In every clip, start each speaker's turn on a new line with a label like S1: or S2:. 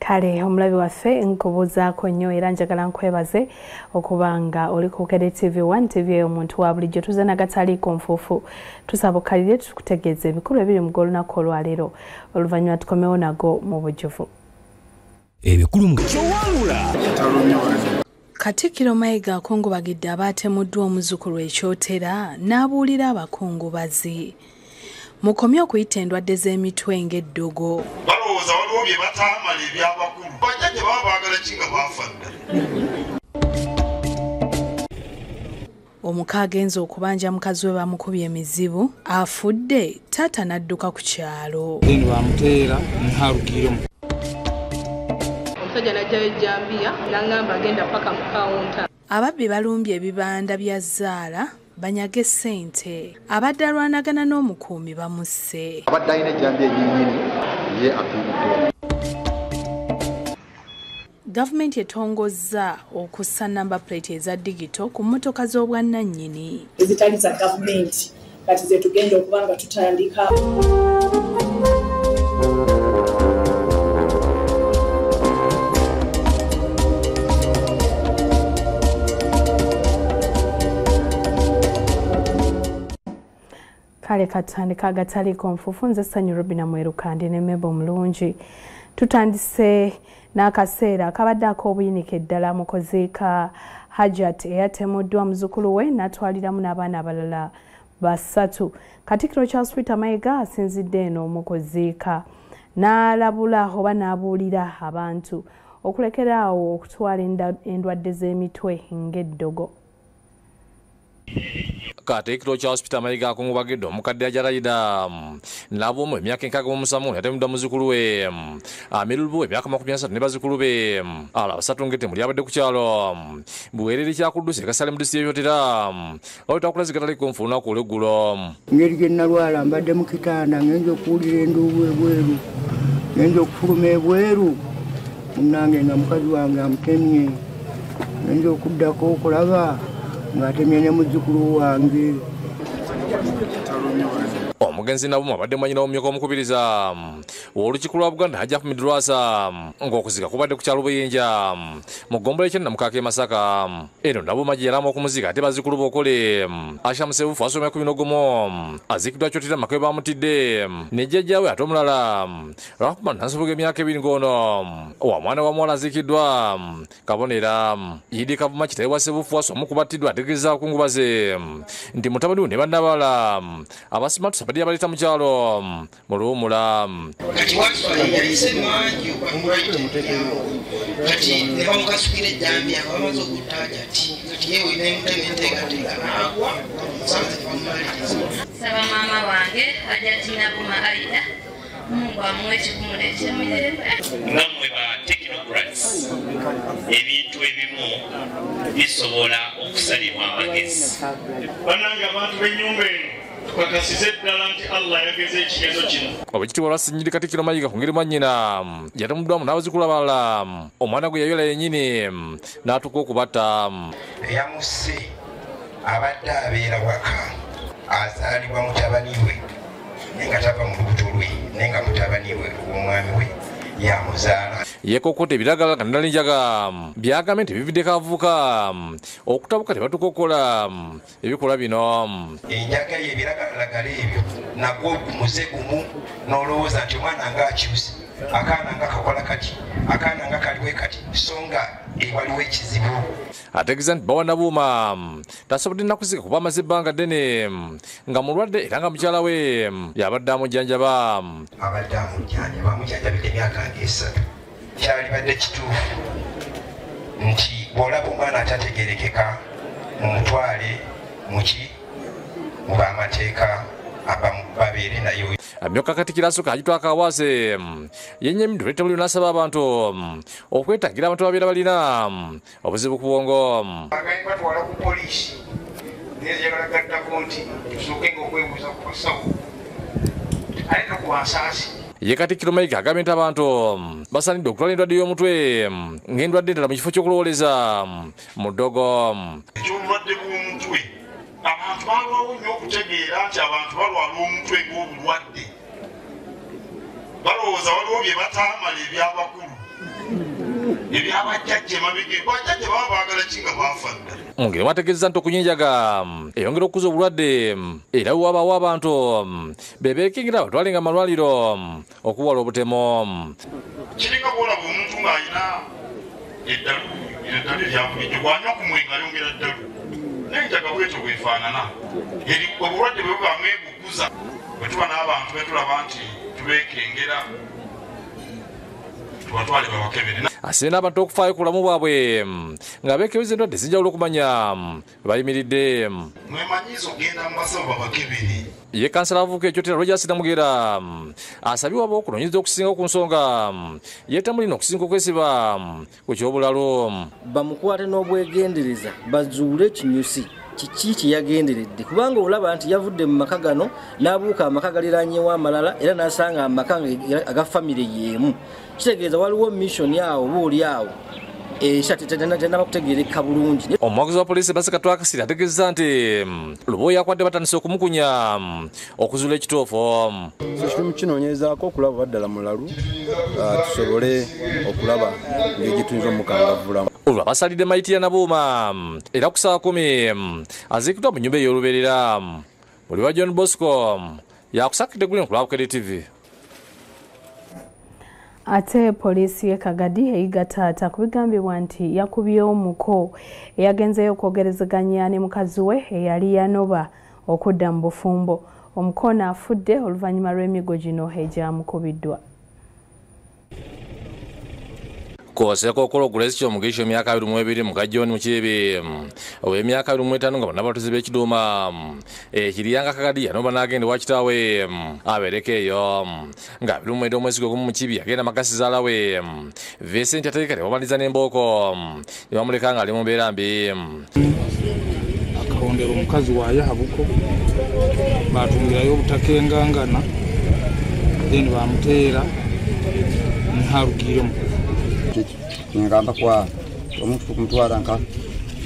S1: Kale omulabi waffe nkubuuzaako nnyo era njagala nkwebaze okubanga oli ku Bukedde TV1, TV ey'omuntu wa bulijjo. Tuze nagataliiko nfuufu, tusaba okkalire tukutegeeza ebikulu ebiri mu g'olunaku olwaleero, oluvannyuma tukomewo nago mu bujjuvu.
S2: Ebikulu.
S1: Katikkiro Mayiga akungubagidde abaatemuddwa omuzzukulu ekyotera n'abuulira abakungubazi. Mukomye okuyita endwadde z'emitwe ng'eddogo.
S3: Balowooza waliwo bye bataamala eby'abakulu, bajjajja baba baagala ki nga baafa dda.
S1: Omuka agenze okubanja mukazi we bamukubye emizibu, afudde taata n'adduka ku kyalo.
S4: Bamuteera nhalugiremu.
S5: Omusajja n'ajjayo ejjambiya n'angamba agenda paka mu kawunta.
S1: Ababbi balumbye ebibanda bya zzaala banyage ssente. Abadde alwanagana n'omukuumi bamusse.
S6: Abadde alina ejjambiya ennyinyini ye afiiriddwa.
S1: Gavumenti etongozza okussa number plate eza digito ku mmotoka z'obwannannyini.
S7: Ezitali za gavumenti kati ze tugenda okuba nga tutandika.
S1: Kale katandika agataliiko nfuufu. Nze Ssanyu Robina Mweruka ndi ne Mebo Mulungi. Tutandise n'akaseera akabadde ak'obuyinike eddala mu kuziika Hajat eyatemuddwa muzzukulu we n'atwaliramu n'abaana abalala basatu. Katikkiro Charles Peter Mayiga asinzidde eno mu kuziika n'alabula oba n'abuulira abantu okulekera awo okutwala endwadde z'emitwe ng'eddogo.
S8: Katikkiro Charles Peter Mayiga akungubagidde omukadde Ajarayida n'ab'omu emyaka 67 yatemuddwa muzzukulu we Amirulubu emyaka 30 ne bazzukulu be ala basatu ng'ettemu lyabadde ku kyalo Buweerere Kyakuddusi e Kasale mu disitulikiti y'Ekyotera olutakulazika taliiko nfu olunaku olw'eggulo.
S9: Engeri gye nalwala mbadde mu kitanda, ngenza okuwulira enduulu ebweru, ngenza okufuluma ebweru munnange nga mukazi wange amutemye, ngenza okuddako okulaba ng'atemye ne muzzukulu wange.
S8: Omugenzi Nabumu abadde mwannyina w'omumyuka omukubiriza w'Olukiiko lwa Buganda Hajji Ahmed Lwasa ng'okuzika kubadde ku kyalo Buyinja mu ggombolola y'Ekyennamukaaka e Masaka. Eno Nabumu gye yalamu okumuzika ate bazzukulu bookole Asha Musebufu asoma 11 aziikiddwa Kyotera mu maka we bamutidde ne jjajjaawe ate omulala Rahman Nansubuga emyaka 2 ng'ono wa mwana wa muwala aziikiddwa Kabonera. Idi Kavuma kitaawe wa Sebufu Waswa omu ku battiddwa ategeeza abakungubazi nti mutabani we ne bannabala abasimatuse abadde yabaleeta mu kyalo mu luwummula.
S10: Kati Waswa yayise mangi kati ne bamukasukira ejjambiya nga bamaze okutta Hajati, kati yewe nemutema enteekateeka n'agwa musanze tebamumaliriza.
S11: Saba maama wange Hajati Nabuma Aida, Mungu amuwe ekigumulo eky'emirembe.
S12: Nammwe ba technocrats, ebintu ebimu bisobola okusalibwa amagezi.
S3: Bannange abantu b'ennyumba eno tukakasize ddala nti Allah yageze ekigezo kino.
S8: Obwekitiibwa lwasinyidde Katikkiro Mayiga ku ngeri mwannyina yatemuddwamu n'abazzukulu abalala omwana gwe yayola yennyini n'atuuka okubatta.
S10: Eyamusse abadde abeera waka azaalibwa mutabani we naye nga tava mu lubuto lwe, naye nga mutabani we ow'omwami we yamuzaala.
S8: Yeekokkotta ebiragalalagala naddala enjaga byagambye nti bividdeko abavubuka okutabuka tebatuuka okukola ebikolwa bino.
S10: Enjaga y'ebiragalalagala ebyo nagwo muze gumu n'olowooza nti omwana ng'akyuse, akaana nga kakola kati, akaana nga kaliwe kati, so nga ewaliwo ekizibu.
S8: Ategeeza nti bba wa Nabuuma tasobodde nakuzika kuba amaze ebbanga ddene nga mulwadde era nga mukyala we yabadde amujjanjaba.
S10: Abadde amujjanjaba, amujjanjabidde emyaka ng'esatu. Kyalibadde kituufu nti bw'olaba omwana atategeerekeka mumutwale muki mu b'amateeka babeere naye.
S8: Amyuka Katikkiro asooka Hajji Twaha Kaawaase yennyamidde olw'ettemu lino n'asaba abantu okwetagira abantu ababeera balina obuzibu ku bwongo.
S10: Bagambye batwala ku poliisi, naye njagala gattako nti tusooke ng'okwebuuza ku basawo ate tokuba nsaasi.
S8: Ye Katikkiro Mayiga agambye nti abantu basaanidde okutwala endwadde y'omutwe ng'endwadde endala mu kifo ky'okulowooleza mu ddogo.
S3: Eky'obulwadde bw'omutwe abantu balwawo nnyo okutegeera nti abantu balwala omutwe ng'obulwadde. Balowooza waliwo bye bataamala eby'abakulu, Ebyabajjajja emabega, bajjajja baba baagala ki nga baafa dda.
S8: Mungeri wategeeza nti okunyenjaga eyongera okukuza obulwadde era wabaawo abantu bebeekingira batwalenga amalwaliro okuwala obutemo.
S3: Kiringa bw'olaba omuntu ng'alina eddalu, eddalu erya bulijjo, bw'anywa ku mwenge ayongera ddalu. N'enjaga bwetyo bwefaanana. Obulwadde bwe buba mwebukuza, bwe tuba n'abantu be tulaba nti tubeekengera, tubatwale babakebere.
S8: Asibye n'abantu okufaayo ku bulamu bwabwe nga beekebeza endwadde ez'enjawulo okumanya bayimiridde.
S3: Mwemanyiiza okugenda mu basawo babakebere.
S8: Ye kansala avubuka ekyotera Rogers Namugera asabye waba okunoonyereza okusinga ku nsonga yeetamulina okusinga okwesiba ku ky'obulalu.
S13: Bamukwate n'obwegendereza bazuule ekinyusi kiki kye yagenderedde, kubanga olaba nti yavudde mu maka gano n'abuuka amaka galiraanyewo amalala era n'asanga amaka aga famire y'emu. Kitegeeza waliwo mission awo oba oli awo tennaba kutegeereka bulungi.
S8: Omuwagizi wa poliisi Baseka Twakasiri ategeezezza nti Luboyo akwadde batandise okumukunya okuzuula ekituufu.
S6: So kiri mu kinoonyerezaako okulaba oba ddala mulalu, tusobole okulaba engeri gye tuyinza omukangavvulamu.
S8: Olwo abasalidde mayiti ya Nabuuma era ku ssaawa 10 aziikiddwa mu nnyumba ey'olubeerera. Muliwa John Bosco yakusakidde gulino ku lwa Bukedde TV.
S1: Ate poliisi y'e Kagadi eyiga taata ku bigambibwa nti yakubye omuko eyagenzeeyo okwogerezeganya ne mukazi we eyali yanoba okudda mu bufumbo. Omukono afudde oluvannyuma lw'emigo gino egyamukubiddwa.
S8: Kwoseeko okukola ogulesi ky'omugisha emyaka 22 muka John Mukiibi ow'emyaka 25 nga bonna batuuze b'ekiduuma ekiriyanga Kagadi yanoba n'agenda ewa kitaawe abeereko eyo nga 29 omwezi gwe gumu Mukiibi yagenda makasizaala we Vincent Ategeka ne bamaliza n'embooko ne bamuleka ng'ali mu mbeera mbi.
S4: Akahondera omukazi wa Yahabuko batungirayo obutakengangana then bamuteera nharugiremu.
S6: Ngamba kwa omuntu tukumutwala nka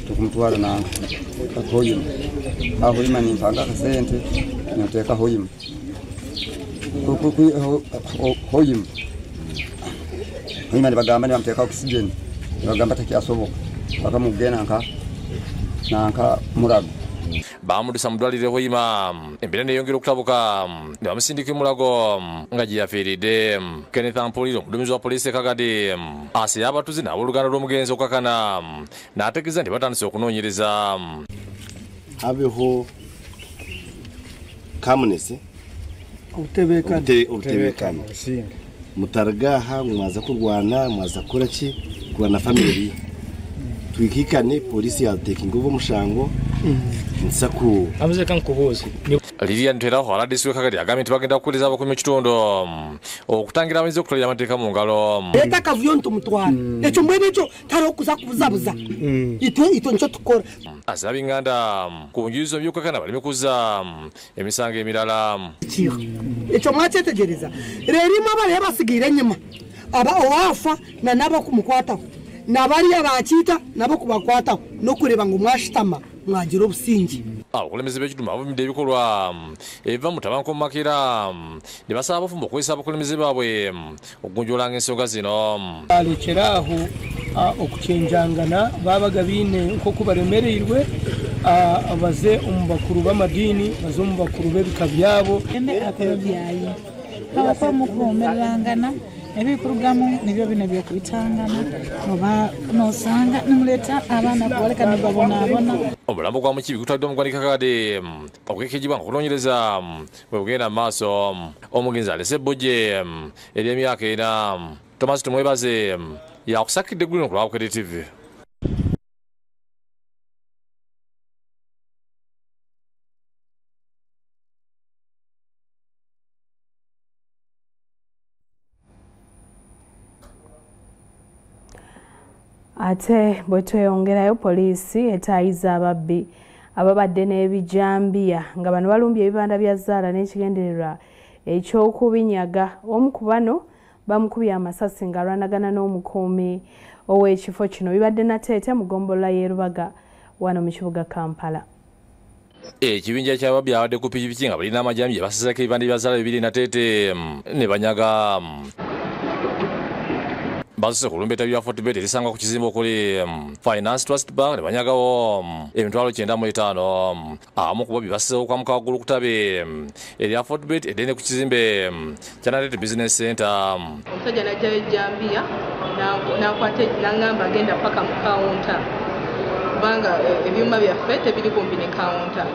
S6: tukumutwala nanka hoyima ahoyima nimpanga akasente nteeka hoyima hoyima hoyima nibagamba nibamuteeka oxygen nibagamba takyasoboka bakamugenda nka nanka murago.
S8: Bamudusa mu ddwaliro Hoima embeera neeyongera okutabuka ne bamusindika Mulago nga gye yafiiridde. Kenneth Ampuliro omuduumizi wa poliisi e Kagadi asabye abatuuze n'abooluganda lw'omugenzi okukakana n'ategeeza nti batandise okunoonyereza.
S14: Habeho calmness, obutebeekane, mutargaha mwaza kurwana mwaza kukora ki kurwana family twikikane polisi yatekinga omushango nsaku
S4: amuzeka nkubuuze.
S8: Lilian Nteraho RDC w'e Kagadi agambye nti bagenda kukuliza abakuumi mu kitundu okutangira abayinza okutwalira amateeka mu ngalo.
S15: Leeta akavuyo ntumutwale ekyo mbwenu ekyo tariho kuza kubuzabuza itwe nikyo tukora.
S8: Asaba ab'enganda ku njuyi zombi okukakana baleme kuzza emisango emirala.
S15: Ekyo mwakyetegereza reero imwe abariyo basigaire enyima aba owaafa na n'abakumukwataho nabariya bakiita nabo kubakwataho n'okureeba ngu mwashitama mwagira obusingi.
S8: Abakulembeze b'ekiduuma bavumidde ebikolwa ebiva mu tabanko mu makira ne basaba abafumbo okukozesa abakulembeze baabwe okugonjoolanga ensonga zino.
S16: Balekeraaho okukyenjangana babaga baine nk'oku baremereirwe baze omu bakuru b'amadiini baze omu bakuru b'ebika byabo.
S17: Abamukuumirangana ebikurugamu nibyo bino byokubitangana oba nosanga nimuleta abaana kubaleka nibabonaabona.
S8: Omulambo gwa Mukiibi gutwaliddwa mu ggwanika Kagadi okwekejjebwa nga okunoonyereza bwe bugenda mu maaso. Omugenzi alese ebbujje ery'emyaka 4. Thomas Tumwebaze yakusakidde eggulire ku lwa Bukedde TV.
S1: Ate bwe tweyongerayo poliisi etaayiza ababbi ababadde n'ebijambiya nga bano balumbye ebibanda bya zzaala n'ekigendererwa eky'okubinyaga. Omu ku bano bamukubye amasasi ng'alwanagana n'omukuumi ow'ekifo kino. Bibadde Nateete mu ggombolola y'e Rubaga wano mu kibuga Kampala.
S8: Ekibinja ky'ababbi abadde ku pikipiki nga balina amajambiya basazeeko ebibanda bya zzaala bibiri Nateete ne banyaga. Basose kulumba ettabi lya Fortebet erisangwa ku kizimbe okuli Finance Trust Bank ne banyagawo 95,000. Abamu ku babbi bassizeewo okwamuka waggulu ku ttabi erya Fortebet eddene ku kizimbe kya Nateete Business Center.
S5: Omusajja n'aggyayo ejjambiya n'akwata n'angamba agenda paka mu kawunta kubanga ebyuma byaffe tebiri kumpi ne kawunta.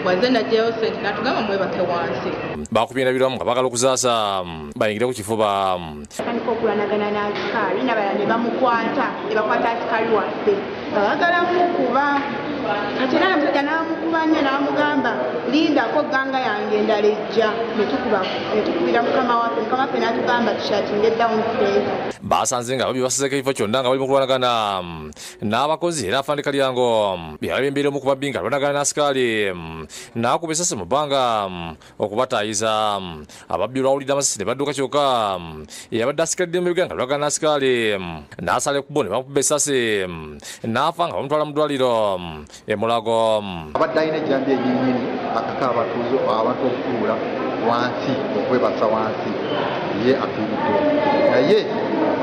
S5: Bw'azze n'aggyayo ssente n'atugamba mwebake wansi.
S8: Bakubye endabirwamu nga baagala okuzaasa bayingire ku kifuba.
S18: Batandika okulwanagana n'asikaali n'abalala ne bamukwata ne bakwata asikaali waffe nga baagala mukuba. Kati era omusajja n'amukuba nnyo n'amugamba lindako ganga yange endala ejja ne tukubira mukama waffe n'atugamba tushatinge down center.
S8: Basanze nga babbi basizeeko ekifo kyonna nga bali mu kulwanagana n'abakozi era afande Kalyango yalabye embeera omu ku babbi nga alwanagana n'asikaali n'akuba essasi mu bbanga okubataayiza. Ababbi olwawulidde amasasi ne badduka kyokka eyabadde asikalidde mu bigere nga alwanagana n'asikaali n'asala ekkubo ne bamukuba essasi n'afa nga bamutwala mu ddwaliro e Mulago.
S19: Abadde alina ejjambiya ennyinyini akaka abatuuze abantu okutuula wansi okwebasa wansi ye afiiriddewo. Naye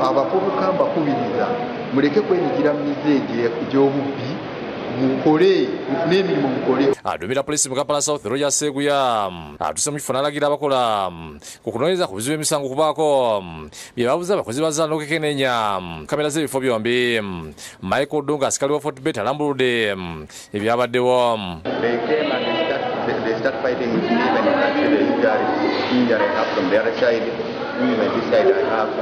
S19: abavubuka mbakubiriza muleke kwenyigira mu mize egy'obubbi, mukole mufune emirimu mukole.
S8: Aduumira poliisi mu Kampala South Roger Seguya atuse mu kifo n'alagira abakola ku kunoonyereza ku bizibu emisango kubaako bye babuza abakozi ba zzaala n'okwekenneenya kamera z'ebifo byombi. Michael Dunga asikali wa Fortebet alambuludde ebyabaddewo.
S19: They came and they start fighting with me. Even you can see the injury I have from the other side. Even this side I have.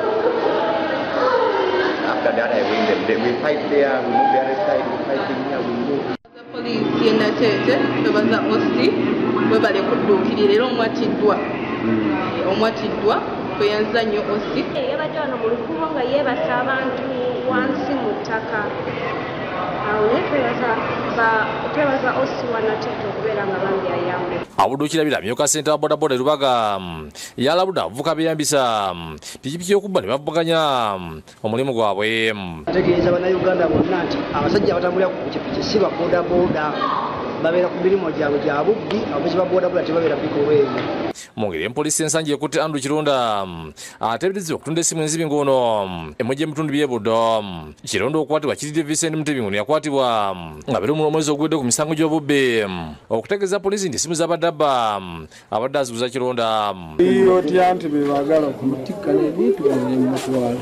S19: After that I win them. We fight there, we move the other side, we fight in here, we move.
S5: Poliisi y'e Nateete twebaza OC webale kudduukirira era omwatiddwa tweyanza nnyo OC.
S20: Yabadde wano mu lukubo nga yeebasa abantu wansi mu ttaka. Awo naye twebaza OC wa Nateete okubeera nga bambi ayambe.
S8: Awuddukira amyuka ssentebe wa bodaboda e Lubaga yalabudde abavubuka beeyambisa pikipiki y'okubba ne bavuganya omulimu gwabwe.
S21: Ntegeeza Bannayuganda bonna nti abasajja abatambulira ku pikipiki si ba bodaboda, babeera ku mirimu gyabwe gya bubbi, abavuzi ba bodaboda tebabeera bikolwa ebyo.
S8: Mu ngeri emu poliisi y'Ensangi ekutte Andrew Kirunda ateeberezebwa okutunda essimu enzibi ng'ono emujja ebitundu by'e Buddo. Kirunda okukwatibwa kiridde Vincent Mutebi ng'ono yakwatibwa nga biri omwezi oguwedde ku misango gy'obubbi okutegeeza poliisi nti essimu z'abadde abba abadde aziguza Kirunda.
S4: Otya nti be baagala okumutikka n'ebintu ne mutwala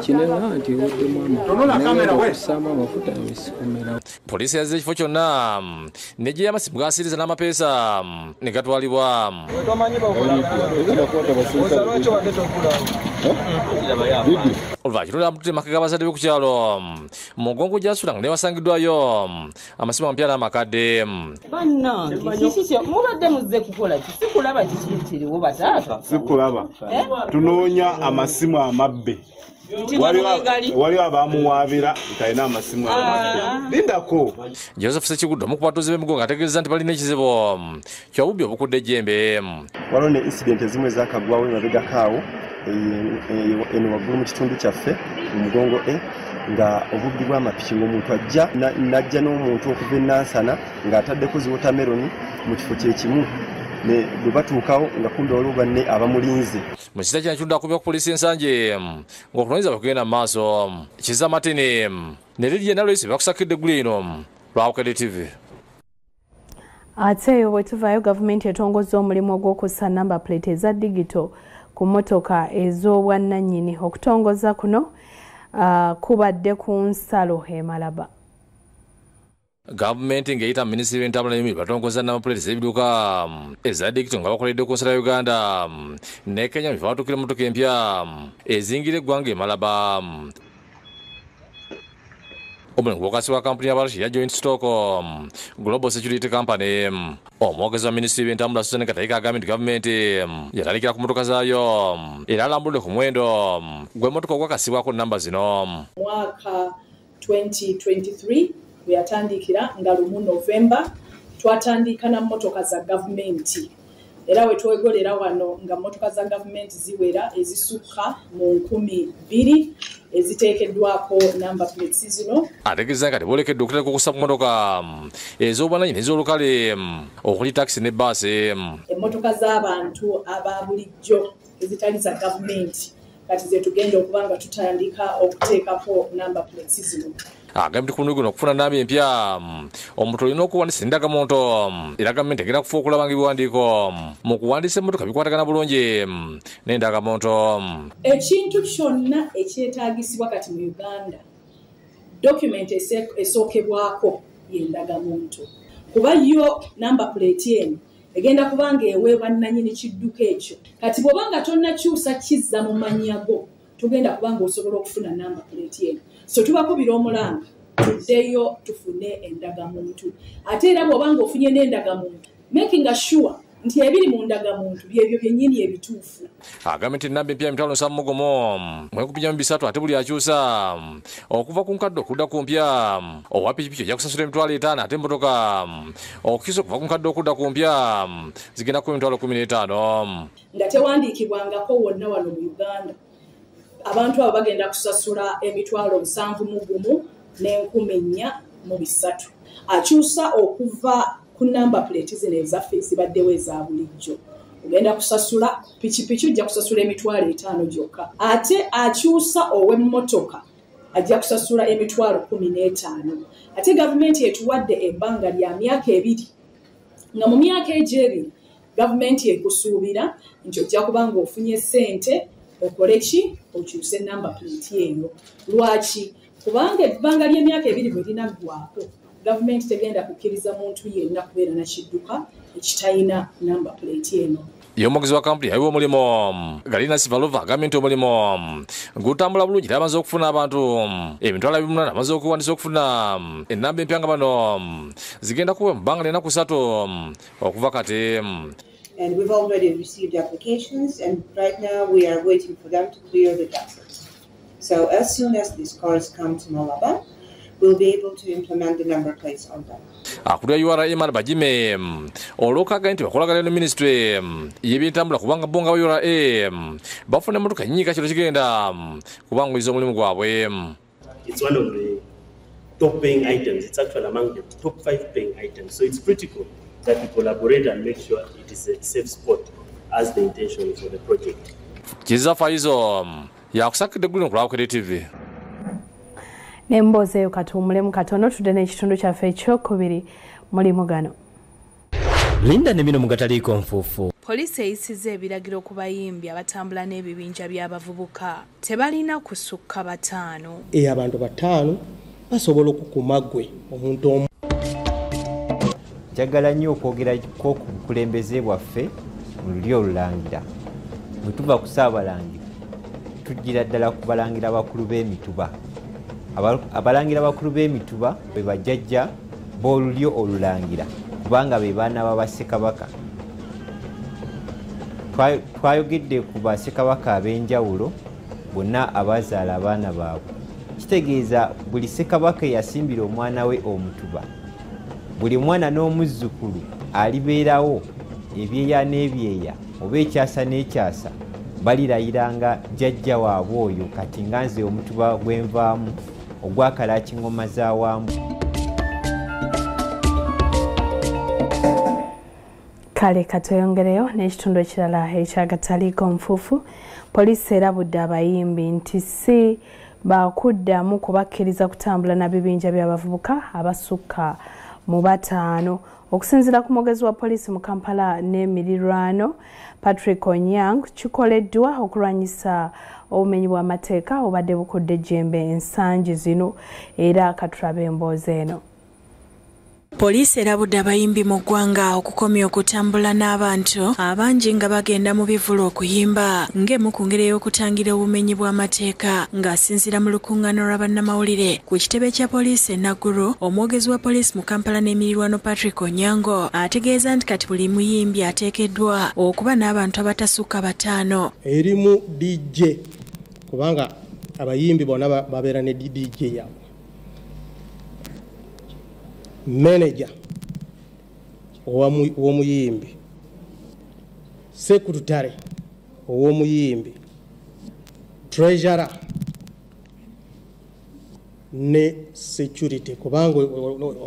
S4: kinene nti eweddemu amafuta amafuta nesikomera.
S8: Poliisi yazze ekifo kyonna n'eggyeyo amasimu g'asiriza n'amapeesa ne gatwalibwa. Oluvannyuma Kirunda amututte maka g'abazadde be ku kyalo mu ngongo gy'asula nga newasangiddwayo amasimu amapya n'amakadde.
S22: Bannange kiki mubadde muzze kukola ki? Sikulaba kiki kiriwo bataata.
S23: Sikulaba. Tunoonya amasimu amabbe. Waliwo abamuwaabira nti alina amasimu amabbe. Lindako.
S8: Joseph Ssekigudde omu ku batuuze b'e Mugongo ategeezezza nti balina ekizibu ky'obubbi obukudde ejjembe.
S24: Waliwo ne incident ezimu ezaakagwawo emabegako awo eno waggulu mu kitundu kyaffe mu Mugongo A nga obubbi bw'amapiki ng'omuntu ajja n'ajja n'omuntu okuva e Nansana ng'ataddeko zi watermelon mu kifo kye kimu ne bwe batuukawo nga kumbe waliwo banne abamulinze.
S8: Mu kiseera kino Kirunda akubibwa ku poliisi y'Ensangi ng'okunoonyereza bwe kugenda mu maaso. Kiza Martin ne Lydia Nalwesi bakusakidde eggulu eno lwa Bukedde TV.
S1: Ate eyo bwe tuvaayo gavumenti etongozza omulimu ogw'okussa number plate eza digito ku mmotoka ez'obwannannyini. Okutongoza kuno kubadde ku nsalo e Malaba.
S8: Gavumenti ng'eyita minisitule y'entambula n'emirimu batongoza number plate z'ebidduka eza digito nga bakoledde ku nsalo ya Uganda ne Kenya bwe batuukira emmotoka empya ezingira eggwanga e Malaba. Omulimu gwokasibwa kampuni y'Abarusia ya Joint Stock Global Security Company. Omwogezi wa minisitule y'entambula Susan Kataika agambye nti gavumenti yatandikira ku mmotoka zaayo era alambuludde ku muwendo gw'emmotoka ogwakasibwako namba zino.
S7: Mwaka 2023 bwe yatandikira nga 1 Novemba twatandika na mmotoka za gavumenti era we twegolera wano nga mmotoka za gavumenti ziwera ezisukka mu 2000 eziteekeddwako number plates zino.
S8: Ategeeza nga tebolekedde okutandika okussa ku mmotoka ez'obwannannyini n'ez'olukale okuli takisi ne bbaasi.
S7: Emmotoka z'abantu aba bulijjo ezitali za gavumenti Kati ze tugenda okuba nga tutandika okuteekako number plates zino.
S8: Agambye ku guno okufuna namba empya omuntu olina okuwandiisa endagamuntu, era gavumenti egenda kufa okulaba nga ebiwandiiko mu kuwandiisa emmotoka bikwatagana bulungi n'endagamuntu.
S7: Ekintu kyonna ekyetaagisibwa kati mu Uganda, document esookebwako y'endagamuntu, kuba yo number plate eno egenda kuba nga eweebwa nnannyini kidduka ekyo. Kati bw'oba nga tonnakyusa kizza mu mannya go, tugenda kuba nga osobola okufuna number plate eno. So tubakubira omulanga tuddeyo tufune endagamuntu. Ate era bw'oba nga ofunye n'endagamuntu, making sure nti ebiri mu ndagamuntu byebyo byennyini ebituufu.
S8: Agambye nti ennamba empya 71,300 ate buli akyusa okuva ku nkadde okudda ku mpya owa pikipiki ojja kusasula 50,000, ate emmotoka okukyusa okuva ku nkadde okudda ku mpya zigenda ku 15,000.
S7: Nga tewandiikibwangako wonna wano mu Uganda, abantu abo bagenda kusasula 71,403. Akyusa okuva ku number plate zino ezaffe ezibaddewo eza bulijjo, ogenda kusasula pikipiki ojja kusasula 50,000 gyokka. Ate akyusa ow'emmotoka ajja kusasula 15,000. Ate gavumenti etuwadde ebbanga lya myaka 2, nga mu myaka egyo 2 gavumenti ekusuubira nti ojja kuba ng'ofunye ssente okole ki, okyuse number plate eyo. Lwaki? Kubanga ebbanga ly'emyaka 2 bwe linaggwako, gavumenti tegenda kukkiriza muntu yenna kubeera na kidduka ekitalina number plate eno.
S8: Ye omwogezi wa kampuni yayiwa omulimu Galina Sivalova agambye nti omulimu gutambula bulungi era amaze okufuna abantu 800,000 amaze okuwandiisa okufuna ennamba empya nga bano zigenda kuba mu bbanga ly'ennaku 3 okuva kati.
S2: And we've already received applications, and right now we are waiting for them to clear the taxes. So as soon as these cars come to Malaba, we'll be able to implement the number plates on them.
S8: Akulira URA Emmanuel Bajime olwokagambye nti bakolagana ne minisitule y'ebyentambula kubanga bo nga URA bafuna emmotoka nnyingi kino kigenda kubanguyiza omulimu gwabwe.
S9: It's one of the top paying items. It's actually among the top 5 paying items. So it's critical that we collaborate and make sure it is a safe spot as the intention for the project.
S8: Kiza Faizo yakusakidde guno ku Lwakere TV.
S1: N'emboozi eyo katuwummulemu katono tudde n'ekitundu kyaffe ekyokubiri mulimu gano.
S11: Linda ne bino mugataliiko nfuufu.
S1: Poliisi eyisizza ebiragiro ku bayimbi abatambula n'ebibinja by'abavubuka tebalina kusukka 5.
S12: Abantu 5 basobola okukuma ggwe omuntu omu.
S25: Njagala nnyo okwogerako ku bukulembeze bwaffe mu lulyo olulangira. Bwe tuva ku Ssaabalangira tujjira ddala ku balangira abakulu b'emituba. Abalangira abakulu b'emituba be bajjajja b'olulyo olulangira kubanga be baana ba Ssekabaka. Twayogedde ku bassekabaka ab'enjawulo bonna abazaala abaana baabwe. Kitegeeza buli ssekabaka eyasimbira omwana we omutuba, buli mwana n'omuzzukulu alibeerawo ebyeya n'ebyeya oba ekyasa n'ekyasa balirayiranga jjajja waabwe oyo. Kati nga nze omutuba gwenvaamu ogwakalaaki ngoma za Wambu.
S1: Kale katweyongereyo n'ekitundu ekirala ekyagataliiko nfuufu. Poliisi erabudde abayimbi nti si bakuddamu kubakkiriza kutambula na bibinja by'abavubuka abasukka mu 5. Okusinziira ku mwogezi wa poliisi mu Kampala n'emirirwano Patrick Onyang, kikoleddwa okulwanyisa obumenyi bw'amateeka obadde bukudde ejjembe ensangi zino. Era katulabe emboozi eno.
S26: Poliisi erabudde abayimbi mu ggwanga okukomya okutambula n'abantu abangi nga bagenda mu bivvulu okuyimba ng'emu ku ngeri ey'okutangira obumenyi bw'amateeka. Ng'asinziira mu lukuŋŋaana lwa bannamawulire ku kitebe kya poliisi e Naguru, omwogezi wa poliisi mu Kampala n'emirirwano Patrick Onyango ategeeza nti kati buli muyimbi ateekeddwa okuba n'abantu abatasukka 5.
S12: Erimu DJ kubanga abayimbi bonna babeera ne DJ yaabwe, manager ow'omuyimbi, secretary ow'omuyimbi, treasurer ne security, kubanga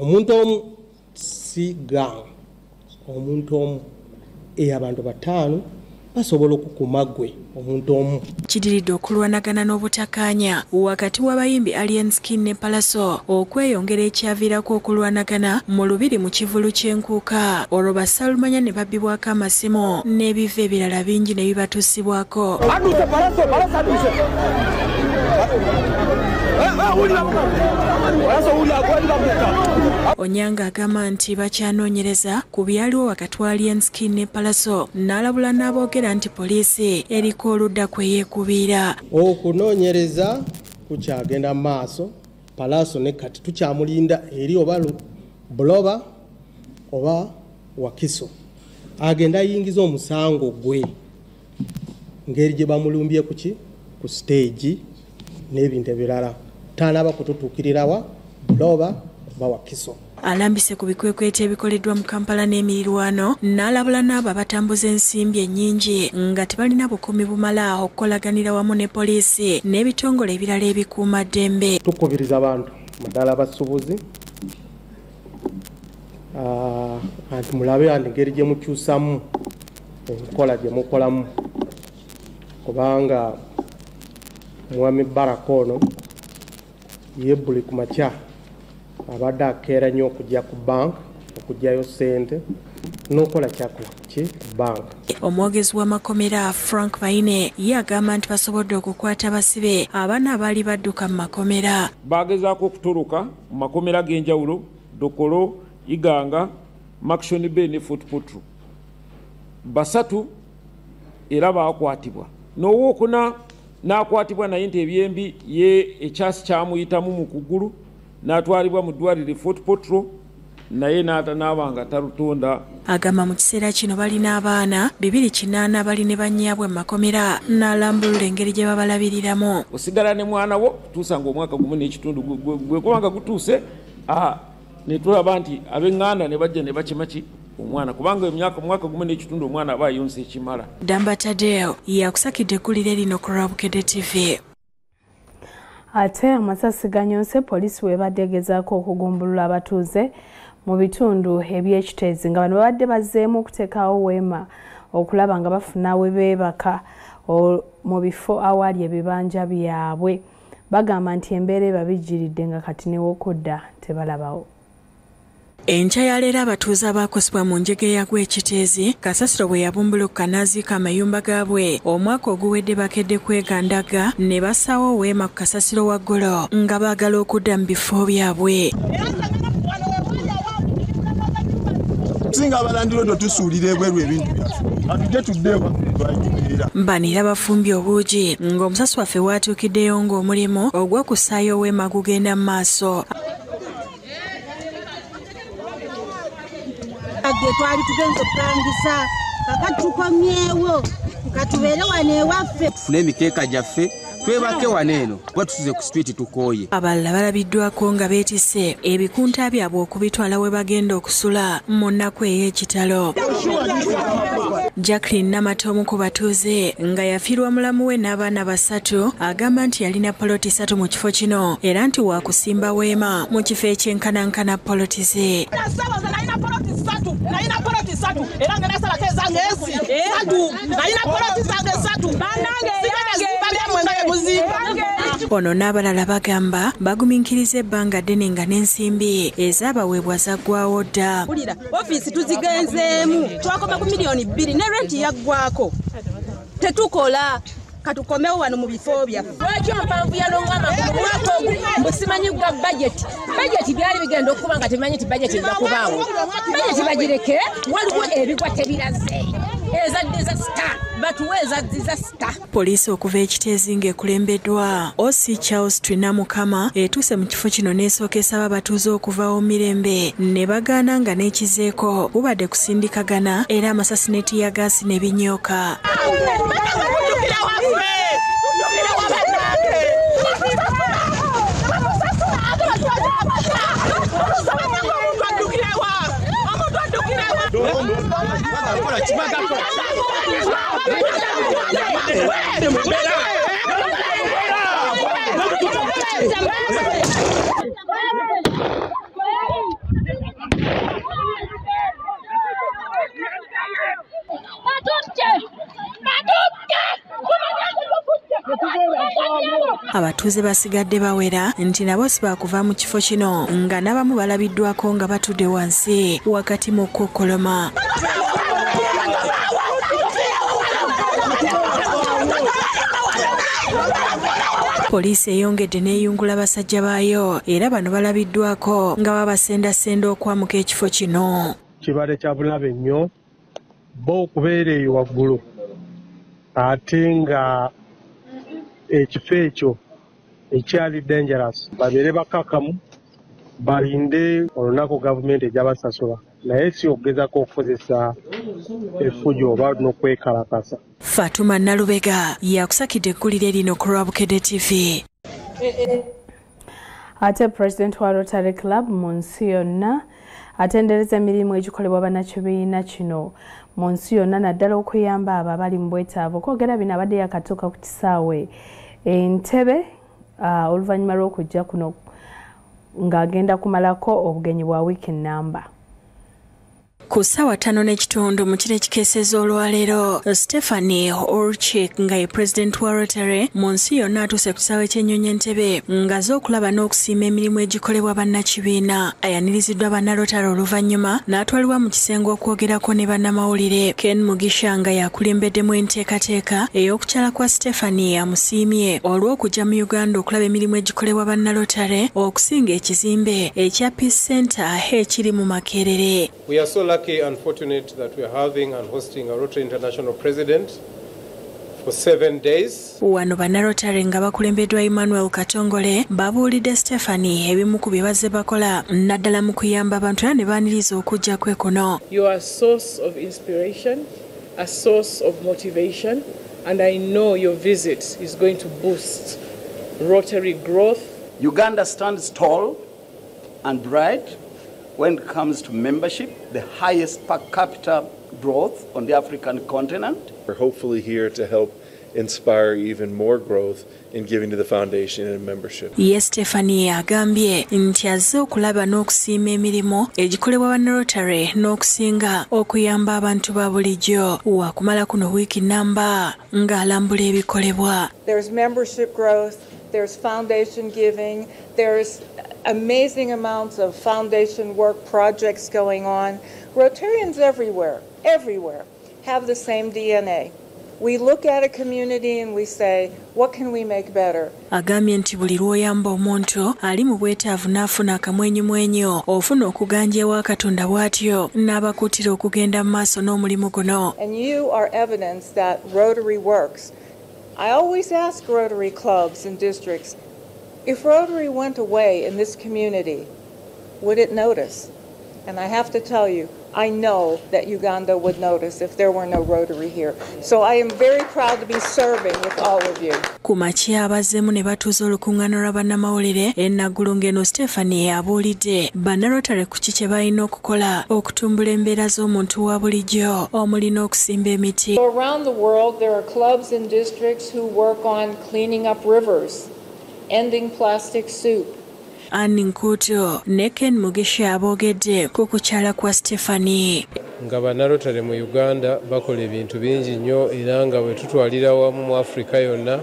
S12: omuntu omu si gang, omuntu omu. Abantu 5 basobola okukuma ggwe omuntu omu.
S26: Kidiridde okulwanagana n'obutakkaanya wakati w'abayimbi Alien Skin ne Pallaso okweyongera ekyaviirako okulwanagana mu lubiri mu kivulu ky'enkuuka, olwo basalumanya ne babbibwako amasimu n'ebiva ebirala bingi ne bibatuusibwako. Onyango agamba nti bakyanoonyereza ku byaliwo wakati wa Alien Skin ne Pallaso, n'alabula n'aboogera nti poliisi eriko oludda kwe yeekubiira.
S12: Okunoonyereza kukyagenda mu maaso, Pallaso ne kati tukyamulinda eri oba Buloba oba Wakiso agenda ayingiza omusango gwe ngeri gye bamulumbye kuki ku stage n'ebintu ebirala, tanaba kututuukirirawa Buloba oba Wakiso.
S26: Alambise ku bikwekweto ebikoleddwa mu Kampala n'emirirwano, n'alabula n'abo abatambuza ensimbi ennyingi nga tebalina bukuumi bumala okukolaganira wamu ne poliisi n'ebitongole ebirala ebikuuma ddembe.
S12: Tukubiriza abantu naddala abasuubuzi anti mulabe engeri gye mukyusamu enkola gye mukolamu, kubanga mwami Baraka ono ye buli ku makya abadde akeera nnyo okujja ku banka okuggyayo ssente n'okola kyakola ki ku banka.
S26: Omwogezi w'amakomera Frank Baine ye agamba nti basobodde okukwata abasibe abaana abaali badduka mu makomera.
S3: Bagezaako okutoloka mu makomera ag'enjawulo Dokolo, Iganga, Maction Bay ne Fort Portal. 3 era baakwatibwa, n'owookuna n'akwatibwa naye nti ebyembi ye ekyasi kyamuyitamu mu kugulu n'atwalibwa mu ddwaliro Fort Portal naye n'abanga talutonda.
S26: Agamba mu kiseera kino balina abaana 208 bali ne bannyaabwe mu makomera, n'alambulula engeri gye babalabiriramu.
S3: Osigala ne mwana wo kutuusa ng'omwaka 1.5 gwe kubanga gutuuse, ne tulaba nti ab'eŋŋanda ne bajja ne bakima ki omwana, kubanga omwaka 1.5 omwana aba ayonsa ekimala.
S26: Damba Tadeo yakusakidde eggulire lino ku Lwabukedde TV.
S1: Ate amasasi ganyonse poliisi webadde egezaako okugumbulula abatuuze mu bitundu eby'ekiteezi nga bano babadde bazzeemu okuteekawo weema okulaba nga bafuna we beebaka mu bifo awali ebibanja byabwe. Bagamba nti embeera ebabijjiridde nga kati ne w'okudda tebalabawo.
S26: Enkya ya leero abatuuze abaakosebwa mu njege yagwa ekiteezi kasasiro bwe yabumbulukuka n'aziika amayumba gaabwe omwaka oguwedde bakedde kwegandaga ne bassawo weema ku kasasiro waggulu nga baagala okudda mu bifo byabwe.
S23: Singa abalandirodo tusuulira ebweru ebintu byaffe atujje tuddeewa.
S26: Bano era bafumbye obuugi ng'omusasi waffe waatuukiddeyo ng'omulimu ogw'okussaayo weema gugenda mu maaso.
S6: Twali tugenze okupangisa kakati tukomyewo katubeere wano ewaffe,
S10: tufune emikeeka gyaffe twebake wano eno kuba tusuze ku street tukooye.
S26: Abalala balabiddwako nga beetisse ebikunta byabwe okubitwala we bagenda okusula mu nnaku ey'ekitalo. Jacqueline Namata omu ku batuuze nga yafiirwa mulamu we n'abaana 3 agamba nti yalina poloti 3 mu kifo kino era nti waakusimba weema mu kifo ekyenkanankana poloti ze.
S13: Nalina poloti 3 era ngenda salako ezange ezi 3, nalina poloti zange 3
S26: Ono n'abalala bagamba bagumiikiriza ebbanga ddene nga n'ensimbi ezaabaweebwa zaggwawo dda.
S14: Wulira ofiisi tuzigenzeemu twakoma ku miliyoni 2 ne renti yaggwako, tetukola katukomewo wano mu bifo byaffe.
S15: Lwaki ompanvu yalonga amagulu mwaka ogu mbu simanyi gwa bajeti? Bajeti byali bigenda okuba nga temanyi nti bajeti ejja kubaawo. Bajeti bagireke, waliwo ebigwa tebiraze. Eza disaster, batuwe eza disaster.
S26: Poliisi okuva ekiteezi ng'ekulembeddwa OC Charles Twinamukama etuuse mu kifo kino n'esooka esaba abatuuze okuvaawo mirembe ne bagaana nga n'ekizeeko bubadde kusindikagana era amasasi ne ttiyaggaasi ne binyooka. Abatuuze basigadde bawera nti nabo si baakuva mu kifo kino, nga n'abamu balabiddwako nga batudde wansi wakati mu kukkoloma. Poliisi eyongedde n'eyungula basajja baayo era bano balabiddwako nga babasendasenda okwamuka ekifo kino.
S12: Kibadde kya bulabe nnyo bo okubeera eyo waggulu ate nga ekifo ekyo ekyali dangerous, babeere bakakamu balinde olunaku gavumenti ejabasasula, naye si okugezaako okukozesa effujjo oba n'okwekalakasa.
S26: Fatuma Nalubega yakusakidde eggulire lino ku lwa Bukedde TV.
S1: Ate President wa Rotary Club mu nsi yonna atendereza emirimu egikolebwa bannakibiina kino mu nsi yonna, naddala okuyamba abo abali mu bwetaavu. Okwogera bino abadde yakatuuka ku kisaawe Entebbe oluvannyuma lw'okujja kuno ng'agenda kumalako obugenyi bwa wiiki nnamba.
S26: Ku ssaawa 5:15 mu kiro ekikeeseza olwaleero, Stephanie Urchick nga ye President wa Rotary mu nsi yonna atuuse ku kisaawe ky'ennyonyi Entebbe ng'azze okulaba n'okusiima emirimu egikolebwa bannakibiina. Ayaniriziddwa bannarotary oluvannyuma n'atwalibwa mu kisenge okwogerako ne bannamawulire. Ken Mugisha nga yakulembeddemu enteekateeka ey'okukyala kwa Stephanie amusiimye olw'okujja mu Uganda okulaba emirimu egikolebwa bannarotary okusinga ekizimbe ekya Peace Center ekiri mu Makerere.
S5: We are so lucky and fortunate that we are having and hosting a Rotary International President for 7 days.
S26: Wano bannarotary nga bakulembeddwa Emmanuel Katongole babuulidde Stephanie ebimu ku bye bazze bakola naddala mu kuyamba abantu era ne baaniriza okujja kwe kuno.
S16: You are a source of inspiration, a source of motivation, and I know your visit is going to boost Rotary growth.
S17: Uganda stands tall and bright when it comes to membership, the highest per capita growth on the African continent.
S18: We're hopefully here to help inspire even more growth in giving to the foundation and membership.
S26: Ye Stephanie agambye nti azze okulaba n'okusiima emirimu egikolebwa bannarotary n'okusinga okuyamba abantu ba bulijjo. Wakumala kuno wiiki nnamba ng'alambula ebikolebwa.
S19: There's membership growth, there's foundation giving, there's amazing amounts of foundation work projects going on. Rotarians everywhere, everywhere, have the same DNA. We look at a community and we say, what can we make better?
S26: Agambye nti buli lw'oyamba omuntu ali mu bwetaavu n'afuna akamwenyumwenyu ofuna okuganja ewa Katonda bw'atyo n'abakuutira okugenda mu maaso n'omulimu guno.
S19: And you are evidence that Rotary works. I always ask Rotary clubs and districts, if Rotary went away in this community, would it notice? And I have to tell you, I know that Uganda would notice if there were no Rotary here. So I am very proud to be serving with all of you.
S26: Ku makya abazzeemu ne batuuza olukuŋŋaana lwa bannamawulire e Nagulu ng'eno Stephanie abuulidde bannarotary ku ki kye balina okukola okutumbula embeera z'omuntu wa bulijjo omuli n'okusimba emiti.
S19: So around the world there are clubs and districts who work on cleaning up rivers, ending plastic soup.
S26: Anne Nkuto ne Ken Mugisha aboogedde ku kukyala kwa Stephanie.
S5: Nga bannarotary mu Uganda bakola ebintu bingi nnyo era nga bwe tutwalira wamu mu Afrika yonna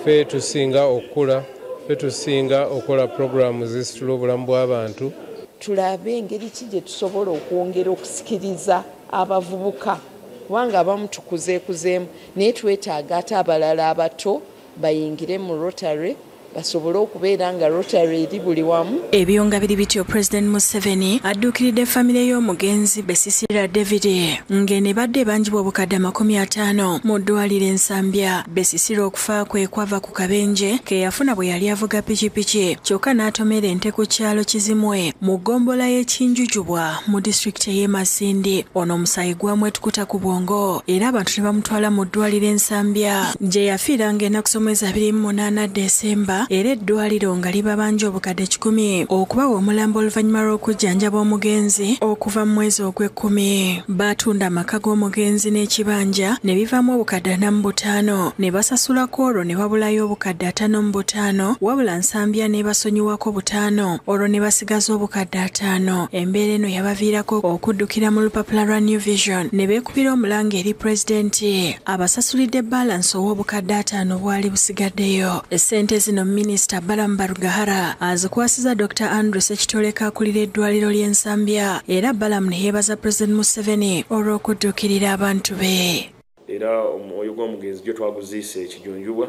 S5: ffe tusinga okukula, ffe tusinga okukola puroguraamu zisitula obulamu bw'abantu.
S20: Tulabe engeri ki gye tusobola okwongera okusikiriza abavubuka kubanga abamu tukuzeekuzeemu naye twetaaga ate abalala abato bayingire mu Rotary basobole okubeera nga Rotary eri buli wamu.
S26: Ebyo nga biri bityo, President Museveni adduukiridde famire y'omugenzi Besisira David ng'eno ebadde ebanjibwa obukadde 50 mu ddwaliro e Nsambya. Besisira okufa kwe kwava ku kabenje ke yafuna bwe yali avuga pikipiki kyokka n'atomera ente ku kyalo Kizimwe mu ggombolola y'Ekinjujubwa mu disitulikiti ey'e Masindi. Ono omusaayi gwamwetukuta ku bwongo era abantu ne bamutwala mu ddwaliro e Nsambya gye yafiira ng'ennaku z'omwezi 28 Desemba Nsambya era eddwaliro nga libabanja obukadde 100 okubawa omulambo oluvannyuma lw'okujjanjaba omugenzi okuva mu mwezi ogw'ekkumi. Baatunda amaka g'omugenzi n'ekibanja ne bivaamu obukadde 45 ne basasulako olwo ne babulayo obukadde 55 wabula Nsambya ne basonyiwako 5 olwo ne basigaza obukadde 5. Embeera eno yabaviirako okuddukira mu lupapula lwa New Vision ne beekubira omulanga eri pulezidenti abasasulidde balansi ow'obukadde 5 bwali busigaddeyo. Essente zino minisita Balaam Barugahara azikwasiza Dr. Andrew Ssekitoleko akulira eddwaliro ly'e Nsambya era Balaam ne yeebaza Pulezidenti Museveni olw'okudduukirira abantu be.
S2: Era omwoyo gw'omugenzi gyo twaguziise ekijunjubwa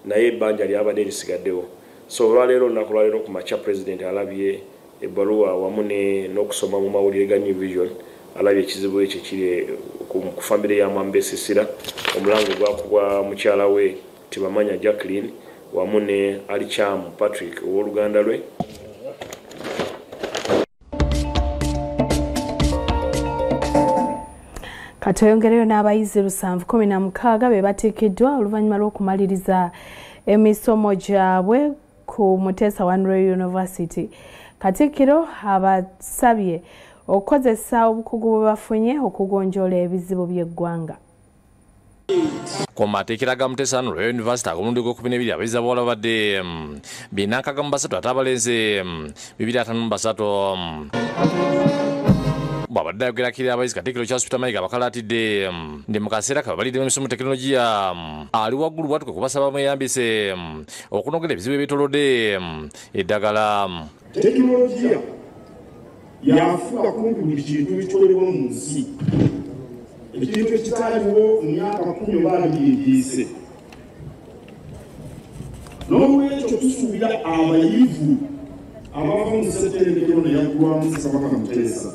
S2: naye ebbanja lyabadde lisigaddewo. So olwaleero olunaku lwaleero ku makya pulezidenti alabye ebbaluwa wamu n'okusoma mu mawulire ga New Vision, alabye ekizibu ekyo kiri ku famire ya Mwambe Sisira. Omulango gwakubwa mukyala we Tibamanya Jacqueline wamu ne Alichamu Patrick ow'oluganda lwe.
S1: Katweyongereyo n'abayizi 716 be batikiddwa oluvannyuma lw'okumaliriza emisomo gyabwe ku Muteesa One Royal University. Katikkiro abasabye okukozesa obukugu bwe bafunye okugonjoola ebizibu by'eggwanga.
S8: Ku mateekera ga Muteesa One Royal University ag'omulundi gw'okubiri abayizi abawala babadde 463 ate abalenzi 253. Bw'abadde ayogerako eri abayizi, Katikkiro Charles Peter Mayiga abakalaatidde ndi mu kaseera kababalidde emisomo tekinologiya ali waggulu bwatuke kubasaba mweyambise okunogera ebizibu ebyetoolodde eddagala.
S4: Tekinologiya yafuga kumpi buli kintu ekikolebwa mu nsi, ekintu ekitaaliwo mu myaka 10 oba 20 egiyise. N'olwekyo tusuubira abayivu abava mu ssettendekero ne yaggulwamu Ssekabaka Muteesa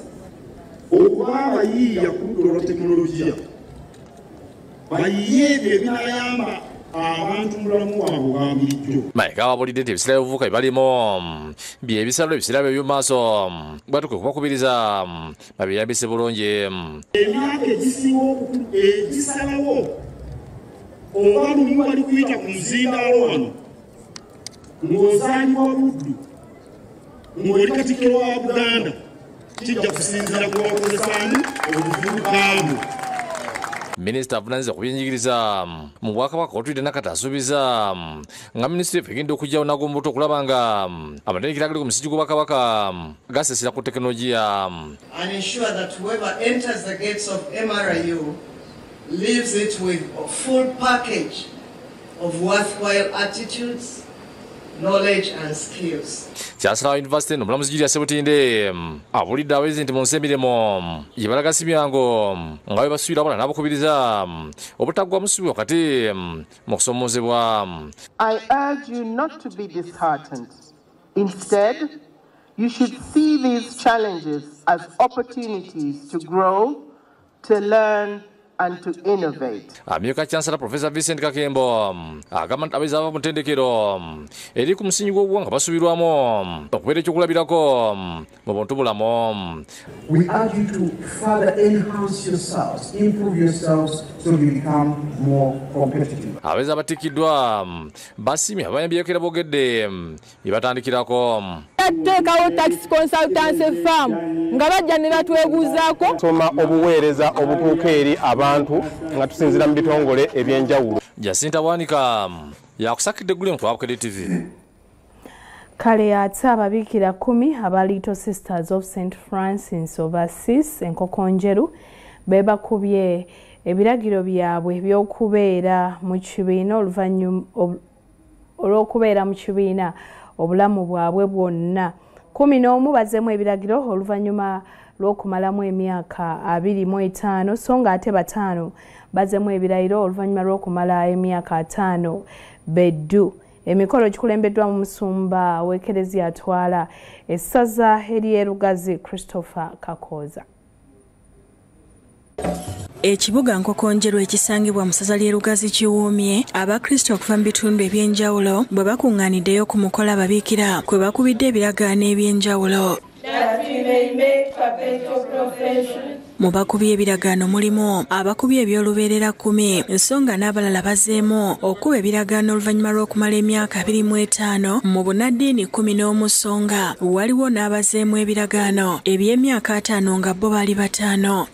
S4: okuba abayiiya ku ludda olwa tekinologiya, bayiye ebyo ebinayamba abantu mu bulamu bwabwe obwa bulijjo.
S8: Mayiga ababuulidde nti ebiseera by'obuvubuka bye balimu by'ebisalo ebiseera bye by'omu maaso bwatuke okubakubiriza babyeyambise bulungi.
S4: Emyaka egisinga obukulu egisalawo oba lumu bali kuyita ku muzindaalo wano ng'ozaalibwa Buddu ng'oli Katikkiro wa Buganda kijja kusinziira ku bakozesaamu obuvubuka bwo.
S8: Minisita avunaanyizibwa ku byenjigiriza mu Bwakabaka Otwidde Nakate asuubiza nga minisitule efe egenda okuggyawo nagombuto okulaba nga amatendekero agali ku musingi gw'Obwakabaka gasesera ku tekinologiya.
S7: And ensure that whoever enters the gates of MRU leaves it with a full package of worthwhile attitudes, knowledge and skills.
S8: Chancellor wa University eno omulamuzi Julius Sebutinde abuulidde abayizi nti mu nsi emirimu gye balaga si myangu nga bwe basuubira wabula n'abakubiriza obutaggwa musubi wakati mu kusoomoozebwa.
S21: I urge you not to be disheartened. Instead, you should see these challenges as opportunities to grow, to learn and to innovate.
S8: Amyuka Chancellor Professor Vincent Kakembo agamba nti abayizi abava mu ttendekero eri ku musingi gw'obuwangwa basuubirwamu okubeera ekyokulabirako mu buntu bulamu.
S22: We urge you to further enhance yourselves, improve yourselves so you become more competitive.
S8: Abayizi abatikkiddwa basiimye abayambyeko era boogedde bye batandikirako.
S24: Tuteekawo tax consultancy firm nga bajja ne batwebuuzaako.
S27: Soma obuweereza obutuuka eri abantu nga tusinziira mu bitongole ebyenjawulo.
S8: Jacinta Bwanika yakusakidde eggulire mu Bukedde TV.
S1: Kale ate ababiikira 10 aba Little Sisters of St Francis of Assisi Enkokonjeru be bakubye ebiragiro byabwe by'okubeera mu kibiina oluvannyuma olw'okubeera mu kibiina obulamu bwabwe bwonna. 11 bazzeemu ebiragiro oluvannyuma lw'okumalamu emyaka 25 so nga ate 5 bazzeemu ebirayiro oluvannyuma lw'okumala emyaka 5 beddu. Emikolo gikulembeddwa mu musumba w'Ekereziya atwala essaza ery'e Lugazi Christopher Kakooza.
S26: Ekibuga Nkokonjeru ekisangibwa mu ssaza ly'e Lugazi kiwuumye Abakristo okuva mu bitundu ebyenjawulo bwe bakuŋŋaaniddeyo ku mukolo ababiikira kwe bakubidde ebiragaano ebyenjawulo.
S28: That we may make perpetual profession
S26: Mu bakubye ebiragaano mulimu abakubye eby'olubeerera 10 ensonga n'abalala bazeemu okuba ebiragaano oluvannyuma lw'okumala emyaka 25 mu bunnaddiini 11 songa waliwo n'abazeemu ebiragaano eby'emyaka 5 nga bo baali 5.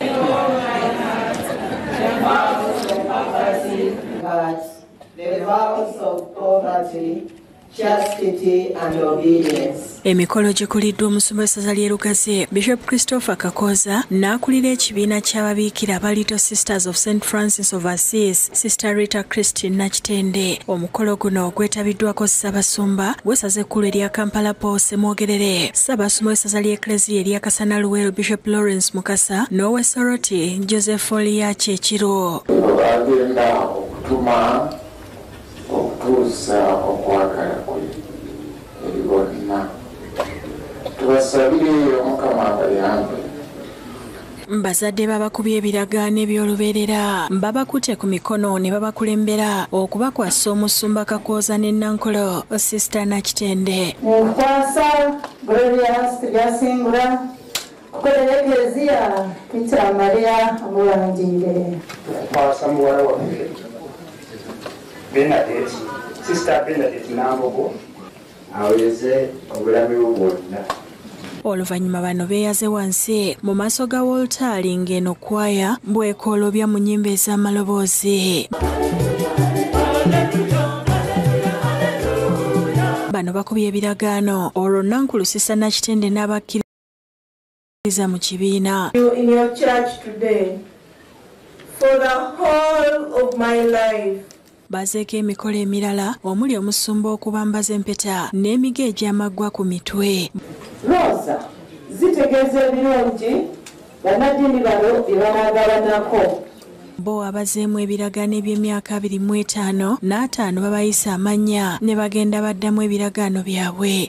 S26: Emikolo gikuliddwa omusumba w'essaza ly'e Lugazi Bishop Christopher Kakoza n'akulira ekibiina ky'ababiikira aba Little Sisters of St. Francis of Assisi, Sister Rita Christine Nakitende. Omukolo guno gwetabiddwako Ssaabasumba w'essaza ekkulu erya Kampala Paul Ssemwogerere, Ssaabasumba w'essaza ly'Eklezia erya Kasana Luweero Bishop Lawrence Mukasa n'ow'e Soroti Joseph Oliachi Ekiro.
S3: Bagenda okutuma okutuusa okwagala kwe eri bonna. Tubasabire Omukama abayambe.
S26: Bazadde babakubye ebiragaano eby'olubeerera babakutte ku mikono ne babakulembera okubakwasa omusumba Kakooza ne Nankolo Sister Nakitende.
S6: Nkwasa Gloria Turyasingura kukolera Eklezia Bikira Mariya amulangirire.
S9: Nkwasa muwala waffe Bernadette, Sister Bernadette Nambogo aweze obulamu bwonna.
S26: Oluvannyuma bano beeyaze wansi mu maaso ga wolutaali ng'eno kwaya bwekoolobya mu nnyimba ez'amaloboozi. Bano bakubye ebiragaano olwo Nankulu Sister Nakitende n'abakkiriza mu kibiina.
S6: In your church today, for the whole of my life.
S26: Bazeeko emikolo emirala omuli omusumba okubambaza empeta n'emigo egy'amaggwa ku mitwe.
S6: Rosa zitegeeza ebirungi bannaddiini bano bye banaagabanako.
S26: Bo abazeemu ebiragaano eby'emyaka 25 n'ataano babayisa amannya ne bagenda baddamu ebiragaano byabwe.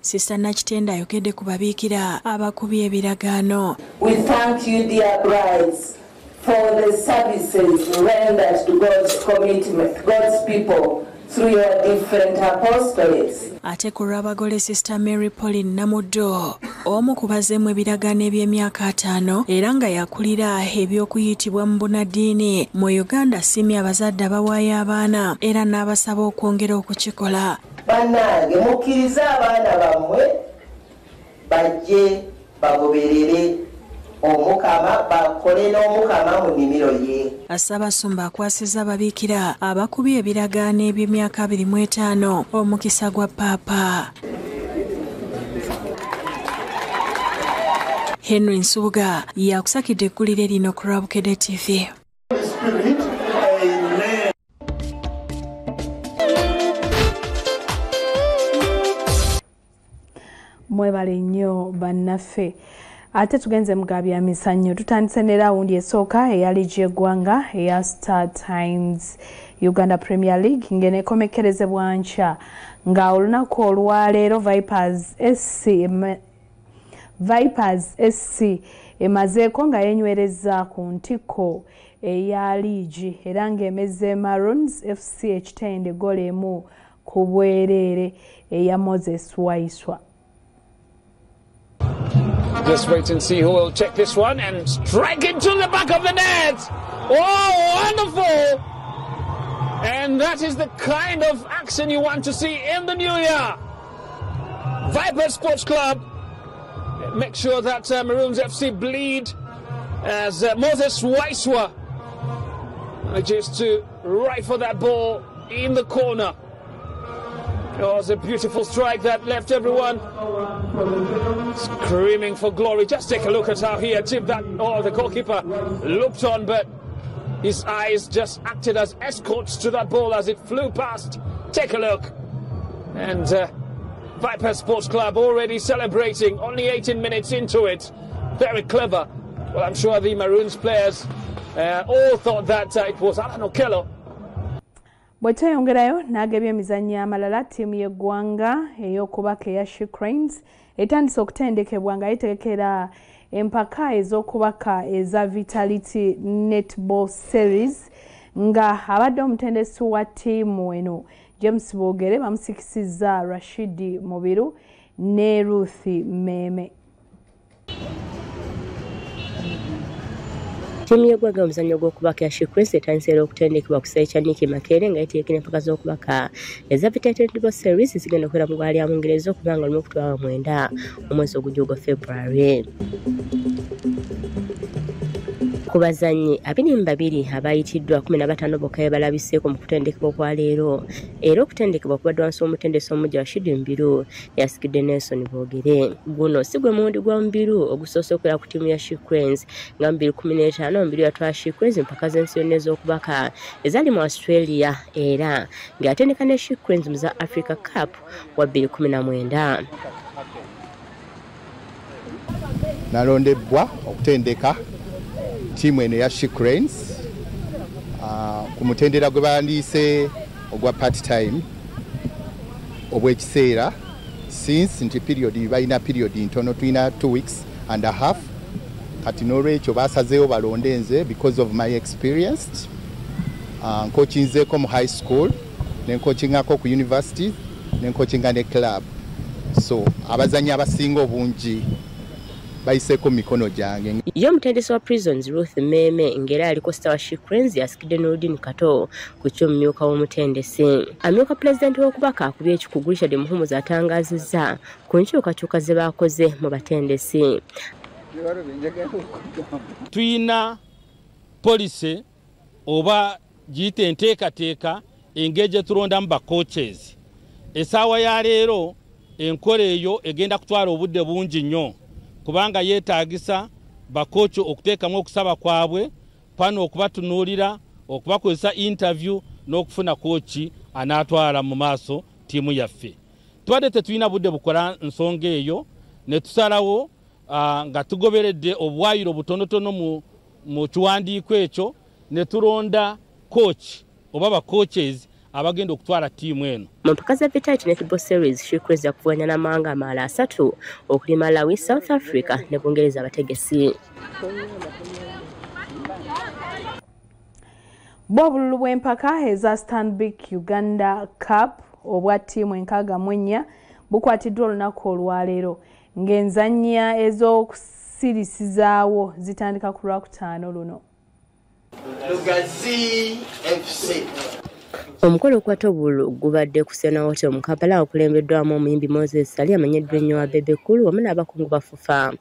S26: Sister Nakitende ayogedde ku babiikira abakubye ebiragaano.
S6: We thank you, dear brides, for the services rendered to God's commitment, God's people through your different apostolates.
S26: Ate ku lw'abagole Sister Mary Pauline Namuddo omu ku bazeemu ebiragaano eby'emyaka 5 era nga yakulira eby'okuyitibwa mu bunnaddiini mu Uganda asiimye abazadde abawaayo abaana era n'abasaba okwongera okukikola.
S6: Bannange mukkirize abaana bammwe bajje bagoberere Omukama bakole n'Omukama mu nnimiro ye.
S26: Ssaabasumba akwasizza ababiikira abakubye ebiragaano eby'emyaka 25 omukisa gwa Paapa. Henry Nsubuga yakusakidde eggulire lino ku Lwabukedde TV.
S1: Mwebale nnyo bannaffe. Ate tugenze mu ga byamizannyo tutandise ne rawundi esooka eya liigi y'eggwanga eya Star Times Uganda Premier League ng'eneekomekkerezebwa nkya nga olunaku olwaleero Vipers SC emazeeko nga yenywereza ku ntikko eya liigi era ng'emeze Maroons FC ekitende ggoolo 1 ku bwereere eya Moses Waiswa.
S10: Just wait and see who will check this one and strike into the back of the net. Oh, wonderful! And that is the kind of action you want to see in the new year. Viper Sports Club make sure that Maroons FC bleed as Moses Waiswa manages to rifle that ball in the corner. It was a beautiful strike that left everyone screaming for glory. Just take a look at how he achieved that. Oh, the goalkeeper looked on, but his eyes just acted as escorts to that ball as it flew past. Take a look. And Viper Sports Club already celebrating, only 18 minutes into it. Very clever. Well, I'm sure the Maroons players all thought that it was Alan Okello.
S1: Bwe tweyongerayo n'ag'ebyemizannyo amalala, ttiimu y'eggwanga ey'okubaka eya She Cranes etandise okutendekebwa nga yetegekera empaka ez'okubaka eza Vitality Netball Series nga abadde omutendesi wa ttiimu eno James Bogere bamusikisizza Rashidi Mubiru ne Ruth Meme.
S11: Ttiimu y'eggwanga omuzannyo gw'okubaka ya She Cranes etandise era okutendekebwa ku kisaawe kya Nick Makerere nga yeetegekera empaka z'okubaka eza Vitality Netball Series zigenda okubeera mu ggwanga lya Bungereza okubanga 19 omwezi ogujja ogwa February. Ku bazannyi 22 abayitiddwa 15 bokka be balabiseeko mu kutendekebwa kwa leero, era okutendekebwa kubadde wansi w'omutendesi omuggya Rashid Mbiru yasikidde Nelson Boogere. Guno si gwe mulundi gwa Mbiru ogusoose okubeera ku ttiimu ya She Cranes, nga mu 2015 Mbiru yatwala She Cranes mu mpaka z'ensi yonna ez'okubaka ezaali mu Australia, era ng'atendeka ne She Cranes mu za Africa Cup wa 2019.
S12: Nalondebbwa okutendeka ttiimu eno ya She Cranes ku mutendera gwe bandiise ogwa part time obw'ekiseera, since nti period balina period ntono, tulina 2 weeks and a half. Kati n'olwekyo basazeewo balonde nze because of my experience. Nkokinzeeko mu high school, nenkochingako ku university, nenkochinga ne club, so abazanyi abasinga obungi bayiseeko mikono gyange.
S11: Ye omutendesi wa Prisons Ruth Meme ng'era aliko star wa She Cranes yasikidde Nurdin Kato ku ky'omumyuka w'omutendesi. Amyuka pulezidenti w'okubaka akubye ekikugu Richard Muhumuza atangaazizza ku nkyukakyuka ze baakoze mu batendesi.
S13: Tuyina policy oba giyite enteekateeka engeri gye tulondamu ba coaches. Essaawa ya leero enkola eyo egenda kutwala obudde bungi nnyo, kubanga yeetaagisa bakochi okuteekamu okusaba kwabwe, pano okubatunuulira, okubakozesa interview n'okufuna kochi anaatwala mu maaso ttiimu yaffe. Tubadde tetulina budde bukola nsonga eyo, ne tusalawo nga tugoberedde obwayiro butonotono mu kiwandiiko ekyo, ne tulonda coach oba ba coaches abagenda okutwala ttiimu eno.
S11: Mu mpaka za Vitality Netball Series, She Cranes yakuvuganya n'amawanga amalala 3 okuli Malawi, South Africa ne Bungereza abategesi.
S1: Bwo obululu bw'empaka eza Stanbic Uganda Cup obwa ttiimu 64 bukwatiddwa olunaku olwaleero, ng'enzannya ez'okusirisizaawo zitandika ku Lwakutaano luno.
S14: Lugazi FC.
S11: Omukolo okwata obululu gubadde ku Serena Hotel mu Kampala, okulembeddwamu omuyimbi Moses Ssali amanyiddwa ennyo wa Bebe Cool wamu n'abakungu ba FUFA.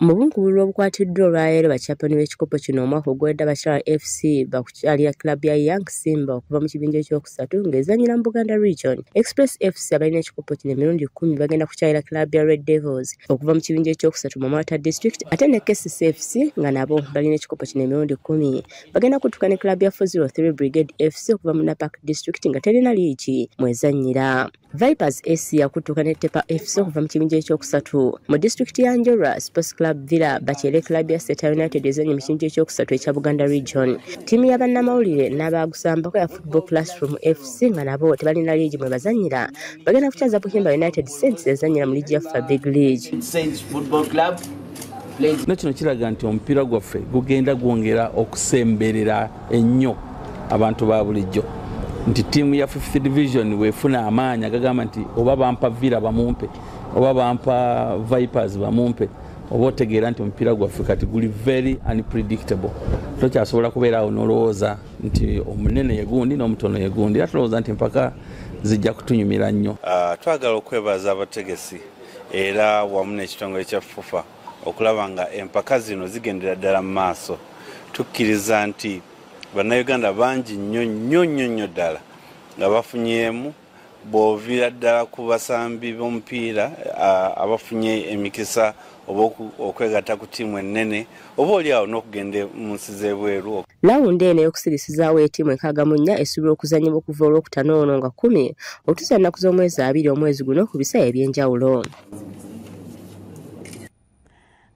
S11: Mu bumu ku bululu obukwatiddwa olwaleero, bakyapani b'ekikopo kino omwaka oguwedde abakyala FC bakukyalira club ya Young Simba okuva mu kibinja ekyokusatu ng'ezannyira mu Buganda Region. Express FC abalina ekikopo kino emirundi 10 bagenda kukyalira club ya Red Devils okuva mu kibinja ekyokusatu mu Mawata District, ate ne KCC FC nga nabo balina ekikopo kino emirundi 10 bagenda kutuuka ne club ya 403 Brigade FC okuva mu Napak District nga terina liigi mwezannyira. Vipers AC yakutuuka ne Tepa FC okuva mu kibinja ekyokusatu mu disitulikiti ya Njorwa. Sports Club Villa bakyere club ya Seta United ezannya mu kibinja ekyokusatu ekya Buganda Region. Ttiimu ya bannamawulire n'abaagusambako ya Football Classroom FC nga nabo tebalina liigi mwe bazannyira bagenda kukyaza Buhimba United Saints ezannyira mu liigi ya FUFA Big League.
S14: Saints Football Club.
S15: No kino kiraga nti omupiira gwaffe gugenda gwongera okusemberera ennyo abantu ba bulijjo, nti ttiimu ya 5th Division weefuna amaanyi agagamba nti oba bampa Villa bamumpe, oba bampa Vipers bamumpe, oba otegeera nti omupiira gwaffe kati guli very unpredictable. Tokyasobola kubeera awo n'olowooza nti omunene ye gundi n'omutono ye gundi, era tulowooza nti empaka zijja kutunyumira nnyo.
S23: Twagala okwebaza abategesi era wamu n'ekitongole kya FUFA okulaba nga empaka zino zigendera ddala mu maaso. Tukkiriza nti bannayuganda bangi nnyo nnyo nnyo nnyo ddala nga bafunyeemu, bw'oviira ddala ku basambi b'omupiira abafunye emikisa oba okwegatta ku ttiimu ennene oba oli awo n'okugenda mu nsi z'ebweru.
S11: Lawundi eno ey'okusirisizaawo ettiimu 64 esuubirwa okuzannyibwa okuva Olwokutaano ono nga 10 okutuusa ennaku z'omwezi 2 omwezi guno ku bisaawe eby'enjawulo.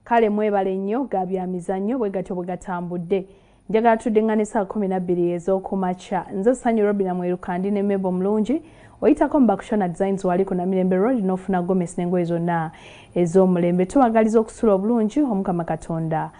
S1: Kale mwebale nnyo ga bya mizannyo bwe gatyo bwe gatambudde. Njagala tuddiŋŋane ssaawa 12 ez'okumakya. Nze Ssanyu Robina Mweruka ndi ne Mebo Mulungi. Oyitako mu Bakushona Designs wali ku Namirembe Road n'ofuna gomesi n'engoye zonna ez'omulembe. Tubagaliza okusula obulungi, Omukama Katonda